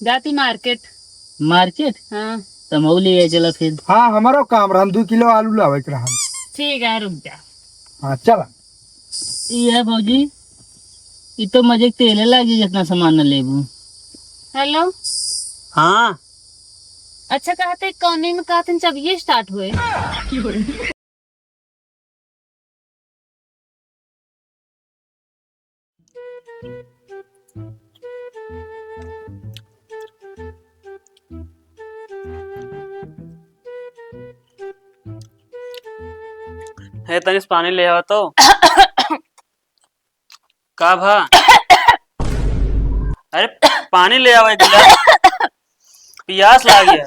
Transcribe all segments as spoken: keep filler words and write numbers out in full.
जाती मार्केट। मार्केट? हाँ। त मऊ ले आए चला फिर। हाँ, हमरो काम रहन, दू किलो आलू लावे के रहन। ठीक है, रुक जा। हाँ, चला। ई है भौजी, ई तो मजे के तेले लागी जितना सामान न लेबू। हेलो। हाँ। अच्छा, कहते कौनी में कहते जब ये स्टार्ट हुए। हे तनिस पानी ले आवा तो। का भा? अरे पानी ले आवा एक गिलास, पियास लागी है।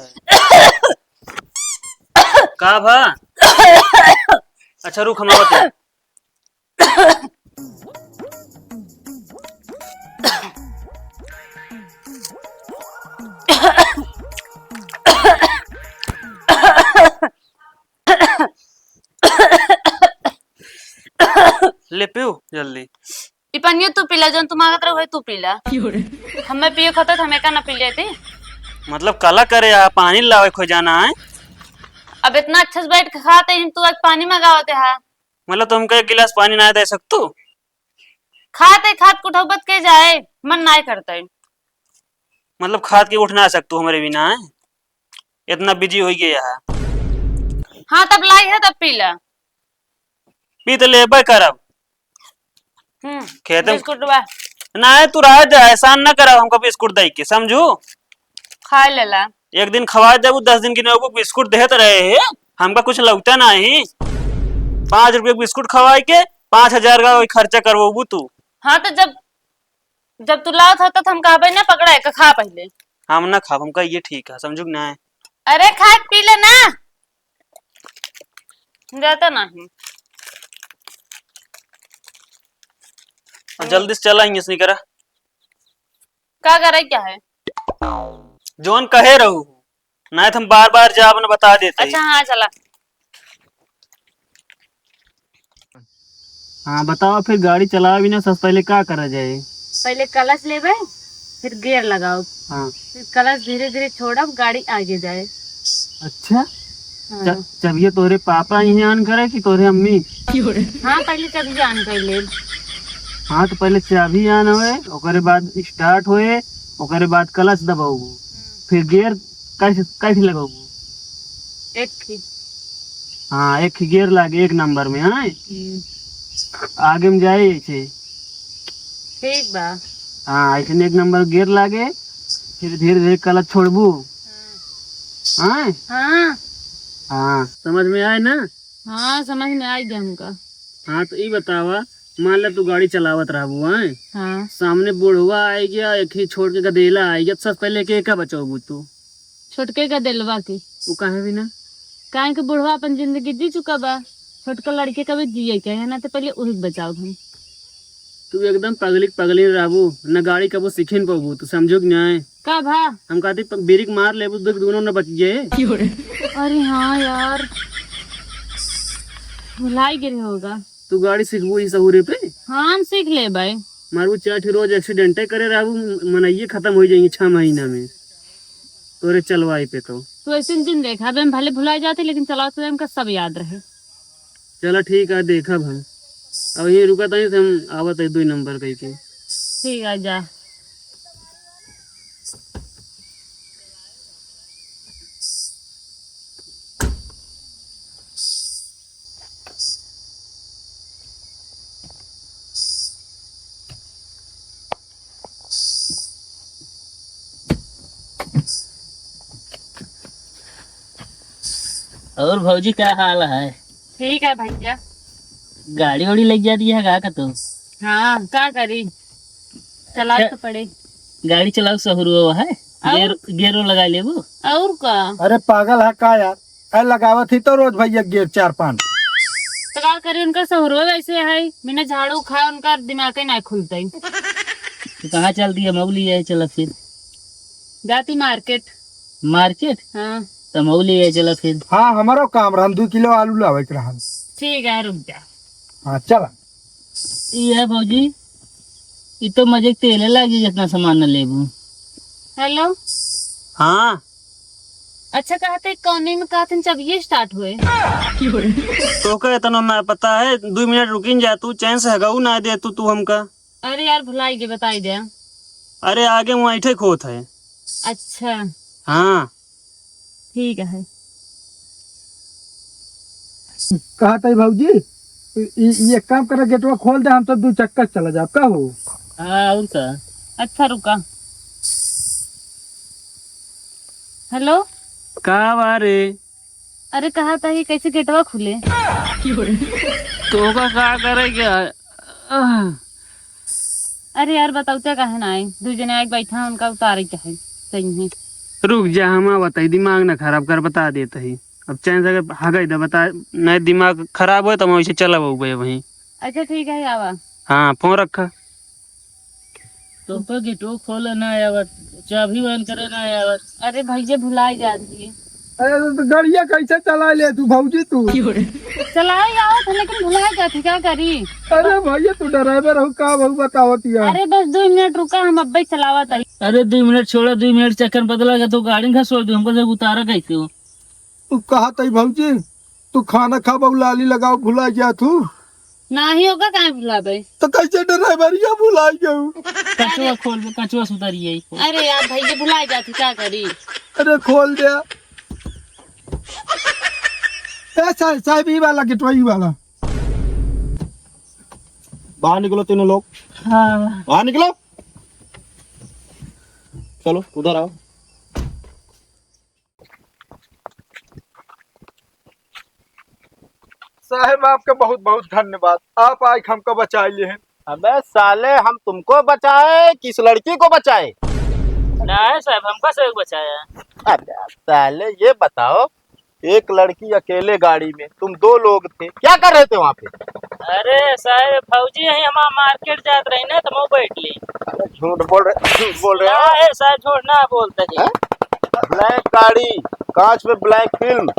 का भा? अच्छा रुक, हम आवत है। ले पीऊ जल्दी। ई पनियो तू पीला, जौन तू मांगत रहो, तू पीला। हमें पिए खतत, हमें का ना पी लेती। मतलब कला करे आ, पानी लावे खो जाना है। अब इतना अच्छा से बैठ के खाते हैं, तू आज पानी मंगावते हा। मतलब तुमको एक गिलास पानी ना दे सकतू? खाते खात कुठौबत के जाए, मन नाय करते। मतलब खात के उठ ना सकतू हमारे बिना, हैं? इतना बिजी हो गया है। हाँ, तब लाई है, तब पी ला। पी तो लेबे करब। हम्म, खेते में बिस्कुट बा। नहीं, तू रह जा, एहसान ना करब हमको बिस्कुट दे के, समझू? खा लेला। एक दिन खवा देबू, दस दिन की नौबू बिस्कुट देत रहे हैं, हमका कुछ लगता नहीं। पाँच रुपये के बिस्कुट खवाई के पाँच हजार का वही खर्चा करवाबू तू। हाँ, तो जब, जब तू लावत होता तो हम कहबे ना, पकड़ा है, का खा पहले। हम ना खाब, हमका ये ठीक है, समझू कि नहीं? अरे, खा के पी ले ना। जाता नहीं। और जल्दी से चला, इंग्लिश नहीं करा। का करे क्या है? जौन कहे रहू, नहीं तो हम बार बार जाब न बता देते। अच्छा, हाँ, चला। हाँ, बताओ, फिर गाड़ी चलावे बिना सबसे पहले का करा जाए? पहले क्लच लेबे, फिर गियर लगाओ। हाँ। फिर क्लच धीरे धीरे छोड़ब, गाड़ी आगे जाए। अच्छा। हाँ। च-, चबिया तोरे पापा ही आन करे कि तोरे अम्मी? हाँ, पहले चबिया आन कर ले। हाँ, तो पहले चाबी आन होए, ओकरे बाद स्टार्ट होए, ओकरे बाद क्लच दबाऊ, फिर गियर कैसे, कैसे लगाऊ? एक ही। हाँ, एक ही गियर लागे एक नंबर में, हाँ। हम्म। आगे में जाए ऐसे। ठीक बा। हाँ, ऐसे में एक नंबर गियर लागे, फिर धीरे धीरे क्लच छोड़बू। हाँ। हाँ? हाँ। हाँ, समझ में आए ना? हाँ, समझ में आई गया हमका। हाँ, तो ई बतावा, मान ला तू गाड़ी चलावत रहबू, हैं? हाँ। सामने बुढ़वा आइ गया, एक ही छोट के गदेला आइ गया, तो सबसे पहले के का बचाबू तू? छोटके गदेलवा के। वो काहे बिना? काहे के बुढ़वा अपन जिंदगी जी चुका बा, छोटका लड़के कभी जिए के है ना, तो पहले उही के बचाओ हम। तू एकदम पगली के पगली रहबू, न गाड़ी कबो सीखे न पाबू, तू समझो कि नहीं? का भा? हम कहते प-, ब्रेक मार लेबू, देख दोनों न बच जाए। अरे हाँ यार, भुलाई गिरे होगा। तू गाड़ी सीखबू ई सहूरे पे? हाँ, हम सीख लेबै। मारू चार ठे रोज एक्सीडेंटे करे रहबू, मनइये खत्म हो जाएंगे छह महीना में तोरे चलवाई पे तो। तू ऐसे दिन देखा, अबे हम भले भुलाई जाते, लेकिन चलाते हुए हमका सब याद रहे। चला ठीक है, देखब हम। अब यहीं रुका तनी से हम आवत है दुई नंबर कह के। ठीक है, जा। और भौजी, का हाल है? ठीक है भैया। गाड़ी उड़ी लग जाती है का, का तू? हाँ, का करी, चला अच्छा, तो पड़े। गाड़ी चलाओ सहुरुआ है, और? गेर, गेरो लगा लेबू। और का? अरे पागल है का यार, है लगावत ही तो रोज भैया गेर चार पाँच। तो का करी, उनका सहुरुआ वैसे है, बिना झाड़ू खाए उनका दिमाग ही ना खुलता ही। तो कहाँ चल दिया मौली है, चला फिर। जाती मार्केट। मार्केट? हाँ। त मऊ ले आए चला फिर। हाँ, हमरो काम रहन, दू किलो आलू लावे के रहन। ठीक है, रुक जा। हाँ, चला। ई है भौजी, ई तो मजे के तेले लागी जितना सामान न लेबू। हेलो। हाँ। अच्छा, कहते कौने में कहते जब ये स्टार्ट हुए? तोका इतना ना पता है, दुइ मिनट रुकिन जा, तू चैन से हगाऊ ना दे तू, तू हमका। अरे यार, भुलाई गए, बताई दे। अरे आगे वहाँ ऐठे खोत है। अच्छा। हाँ। ठीक है। कहा तई भौजी, ई, ई एक काम करा, गेटवा खोल दे, हम सब दू चक्कर चला जाब, का हो? हाँ, और का? अच्छा, रुका। हेलो। का बा रे? अरे, कहा तई कैसे गेटवा खुले? तोका का करे के है? आह। अरे यार, बताओ ते काहे ना आई? दू जने आके बैठा, उनका उतारे के है, सही है। रुक जा, हम बताई, दिमाग ना खराब कर, बता देत ही। अब चैन से अगर हगाई दे, बता, नहीं दिमाग खराब होए तो हम वैसे चला बउबे वहीं। अच्छा, ठीक है, आवा। हाँ, फोन रखा। तो पे गेटो खोले ना आवत, चाभी बंद करे ना आवत। अरे भैया, भुलाई जात ही। अरे तो, तो गड़िया कैसे चला ले तू भौजी तू? चलाए आवत है, लेकिन भुलाई जात ही, का करी? अरे भैया, तू ड्राइवर हो का, बहु बतावत यार? अरे बस दो मिनट रुका, हम अब्बे चलावत है। अरे दो मिनट छोड़ा, दो मिनट चक्कर बदला के तू गाड़ी घसोड़ दू, हमको से उतारा कैसे हो? तू कहा तई भौजी, तू खाना खाबा, लाली लगाओ, भुला गया तू। नाही होगा, काहे भुलाबे? तो कैसे ड्राइवरिया भुला गयो? कचवा खोल दे, कचवा सुधारिए ही खोल। अरे यार भैया, भुला जाती, का करी? अरे खोल दे। ए साहब, साहब, ई वाला गेटवा, ई वाला। बाहर निकलो तीनों लोग। हाँ। बाहर निकलो। चलो, उधर आओ। साहेब, आपका बहुत बहुत धन्यवाद, आप आइके हमका बचाइ लिहे। अबे साले, हम तुमको बचाए कि इस लड़की को बचाए? नहीं साहब, हमका से बचाया। अबे साले, ये बताओ, एक लड़की अकेले गाड़ी में, तुम दो लोग थे, क्या कर रहे थे वहाँ पे? अरे साहब, भौजी यहीं हमार मार्केट जात रही ना, तो मैं बैठ ली। अरे झूठ बोल रहे, झूठ बोल रहे हो। ना, ए साहब, झूठ ना बोलते जी। हैं? ब्लैक गाड़ी, कांच पे ब्लैक फिल्म,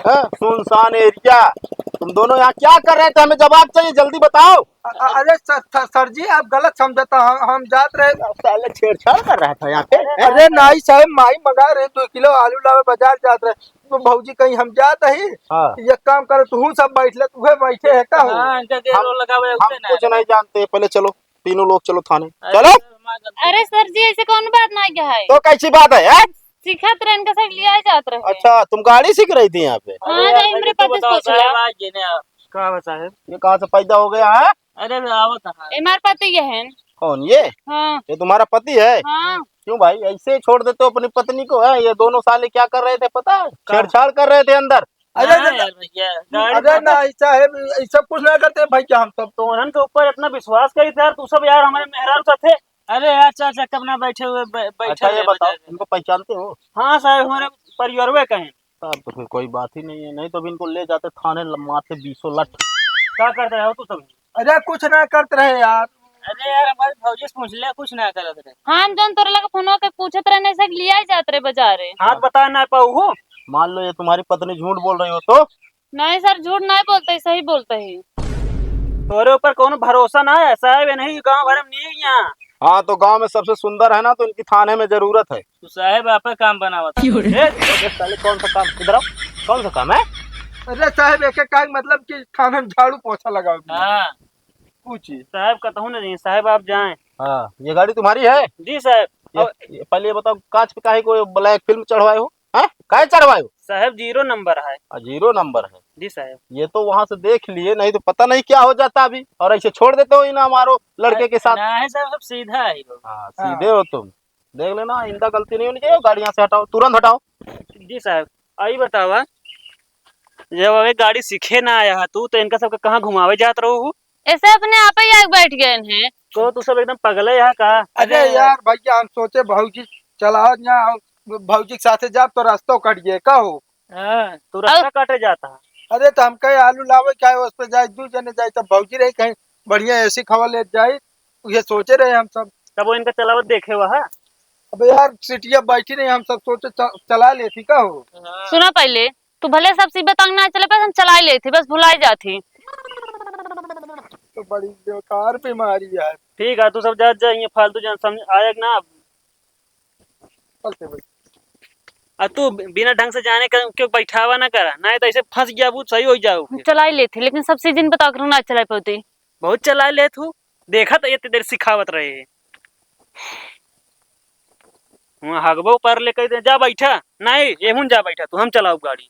हैं? सुनसान एरिया, तुम दोनों यहाँ क्या कर रहे थे? हमें जवाब चाहिए, जल्दी बताओ। अ-, अ-, अरे सर, सर, सर जी, आप गलत समझता, हम, हम जात रहे। साले छेड़छाड़ कर रहा था यहाँ पे, हैं? अरे नाई साहब, माई मंगा रहे, दो किलो आलू लावे बाजार जात रहे, तो भौजी कहीं हम जात ही। हाँ। एक काम करो, तू सब बैठ ले, तू बैठे है का हो? हाँ, इनका गेर हम, वो लगावे हम उठे ना कुछ रहे। नहीं जानते, पहले चलो, तीनों लोग चलो थाने। अरे चलो। सर, हमारा गलती अरे है। सर जी, ऐसे कौन बात ना क्या है? तो कैसी बात है, हैं? सीखत रहे, इनका सब लिया जात रहे। अच्छा, तुम गाड़ी सीख रही थी यहाँ पे? हाँ, अरे यार, नहीं, मेरे पहले तो पति से बताओ, पूछ लो। साहब, आज ये नहीं आया। का बा साहब? ये कहाँ से पैदा हो गया है? अरे, आवत है। ये हमारे पति ये हैं। कौन ये? हाँ। ये तुम्हारा पति है? हाँ। क्यों भाई, ऐसे ही छोड़ देते हो अपनी पत्नी को? है, ये दोनों साले क्या कर रहे थे पता है? का? छेड़छाड़ कर रहे थे अंदर। अरे, हाँ अरे, यार भैया, गाड़ी अरे पकड़ ना, ऐसा है, ऐसा कुछ ना करते भाई, क्या हम सब तो उन्हन के ऊपर इतना विश्वास करी थे यार, तू सब यार हमारे मेहरारू साथे। अरे यार, चार चक्का में बैठे हुए बै-, बैठे अच्छा, ये रहे बताओ, बाजार में। इनको पहचानते हो? हाँ साहब, हमारे परिवारवे का है। तब तो फिर कोई बात ही नहीं है, नहीं तो अभी इनको ले जाते थाने, ल-, मारते बीसों लठ। का करते रहो तू सब? अरे कुछ ना करत रहे यार। अरे यार, हमारे भौजी से पूछ ले, कुछ ना करत रहे। हम जौन तोरे लगे फोनवा के पूछत रहे, नहीं से लिया ही जात रहे बाजारे। हाथ बता ना पाऊ हो। मान लो ये तुम्हारी पत्नी झूठ बोल रही हो तो? नहीं सर, झूठ नहीं बोलते, सही बोलते ही। तोरे ऊपर कौनो भरोसा ना है साहब, ये नहीं गाँव भर में नहीं है यहाँ। हाँ, तो गाँव में सबसे सुंदर है ना, तो इनकी थाने में जरूरत है। तू साहब आपे काम बनावत है। क्यों रे? ए, अबे साले, कौन सा काम? इधर आओ। कौन सा काम है? अरे साहब, एक एक काम मतलब कि थाने में झाड़ू पोछा लगाओ। हाँ। पूछिए। साहब कतहूँ नहीं, साहब आप जाएं। हाँ, ये गाड़ी तुम्हारी है? जी साहब। ये, अब ये पहले ये बताओ, कांच पे काहे को ब्लैक फिल्म चढ़वाए हो? हैं? काहे चढ़वाए हो? साहब जीरो नंबर है। आ, जीरो नंबर है। जी साहब। ये तो वहां से देख लिए, नहीं तो पता नहीं क्या हो जाता अभी। और ऐसे छोड़ देते हो इन हमारो लड़के के साथ। नहीं साहब, सब सीधा है ये लोग। हाँ, हाँ। सीधे हो तुम। देख लेना, आइंदा गलती नहीं होनी चाहिए। गाड़ी यहाँ से हटाओ, तुरंत हटाओ। जी साहब, आई बतावा, जब अबे गाड़ी सीखे ना आया है तू, तो इनका सबके कहाँ घुमावे जात रहू हूँ? ऐसे अपने आप ही आके बैठ गए हैं। तो तू सब एकदम पगले यहाँ का? अरे अरे यार भैया, हम सोचे भौजी चलाओ ना, भौजी के साथे जाब तो रास्ता कट गए का हो? हाँ, तू रास्ता अब काटे जाता है। अरे तो हम कहे आलू लावे का है, उस पे जाए, दू जने जाए, तब भौजी रही कहीं बढ़िया एसी खवा ले जाए, ये सोचे रहे हम सब। तब वो इनका चलावत देखे हुआ है। अबे यार, सिटिया बैठी रही, हम सब सोचे च-, चला लेती का हो? हाँ। सुना पहले, तू भले सब सीबे तंग ना चले, बस हम चला ही लेती, बस भुलाई जाती। तो बड़ी बेकार बीमारी है। ठीक है, तू सब जा, जा, ये फालतू जान समझ आया कि ना? अब चलते भाई। आ तू बिना ढंग से जाने के क्यों बैठावा ना करा, नहीं तो ऐसे फंस गया, बहुत सही हो जाओ फिर। चलाई लेत ही, लेकिन सब सीजन बता करो ना चलाई पाते। बहुत चला लेत हूँ, देखा तो ये देर सिखावत रहे हैं। वहाँ हगबो पर लेके दे, जा बैठा, नहीं एहुन जा बैठा तू, हम चलाओ गाड़ी।